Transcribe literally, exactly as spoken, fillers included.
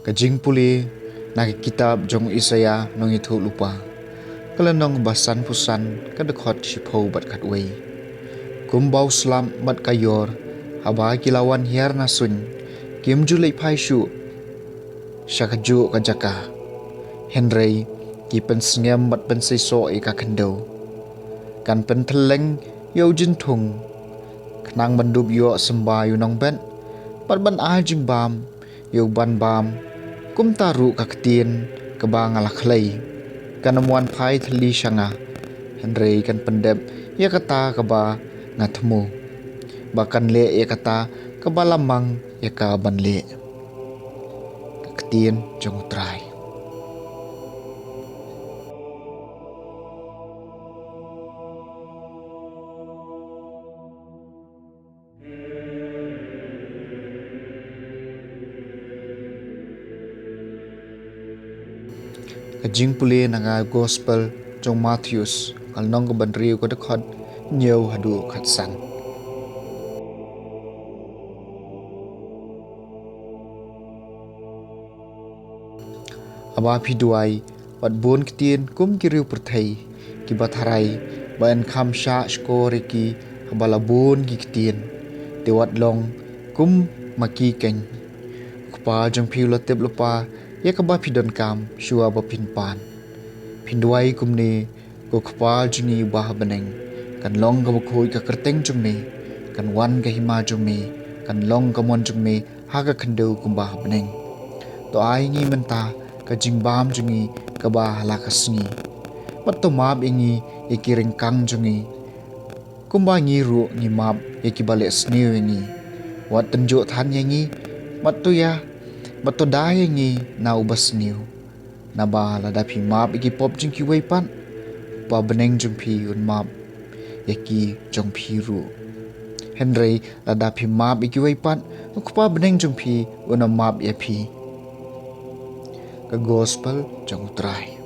Ka jingpule na ka kitab jong u Isaïah nongïathuhlypa, ka lynnong ba sanphew san, ka dkhot shiphew bad khatwei. Kumba u slap bad ka ïor, haba ki la wan hiar na suiñ, kim ju leit phai shuh sha kajuh ka jaka, hynrei ki pynsngem bad pynseisoh ïa ka khyndew. Kan pyntylleng ïa u jynthung, khnang ban dup ïoh symbai ïa u nongbet, bad ban ai jingbam ïa uban bam. Kumta ruh ka ktien kaba nga la khlei kan ym wan phai thylli sha nga, hynrei kan pyndep ïa kata kaba nga thmu, ba kan leh ïa kata kaba la mang ïa ka ban leh. Ka ktien jong U Trai. Ka jingpule na ka Gospel jong u Mathaios, ka lynnong kaba hynriew, ka dkhot hynñiew haduh khatsan. Haba phi duwai, wat bun ktien kum ki riew pyrthei kiba tharai, ba yn kham shah shkor ïa ki haba la bun ki ktien. Te wat long kum ma ki keiñ. U Kpa jong phi u la tip lypa ïa kaba phi donkam shuwa ba phin pan. Phin duwai kumne: Ko Kpa jong ngi uba ha bneng, kan long kaba khuid ka kyrteng jong me, kan wan ka hima jong me, kan long ka mon jong me ha ka khyndew kumba ha bneng. To ai ngi mynta ka jingbam jong ngi kaba ha la ka sngi. Bad to map ïa ngi ïa ki ryngkang jong ngi, kumba ngi ruh ngi map ïa kiba leh sniew ïa ngi. Wat tynjuh than ïa ngi, bad to ïa, bad to da ïa ngi na uba sniew. Naba lada phi map ïa ki pop jong kiwei pat, U Kpa bneng jong phi un map ïa ki jong phi ruh. Hynrei lada phi map ïa kiwei pat, U Kpa bneng jong phi un ym map ïa phi. Ka Gospel jong U Trai.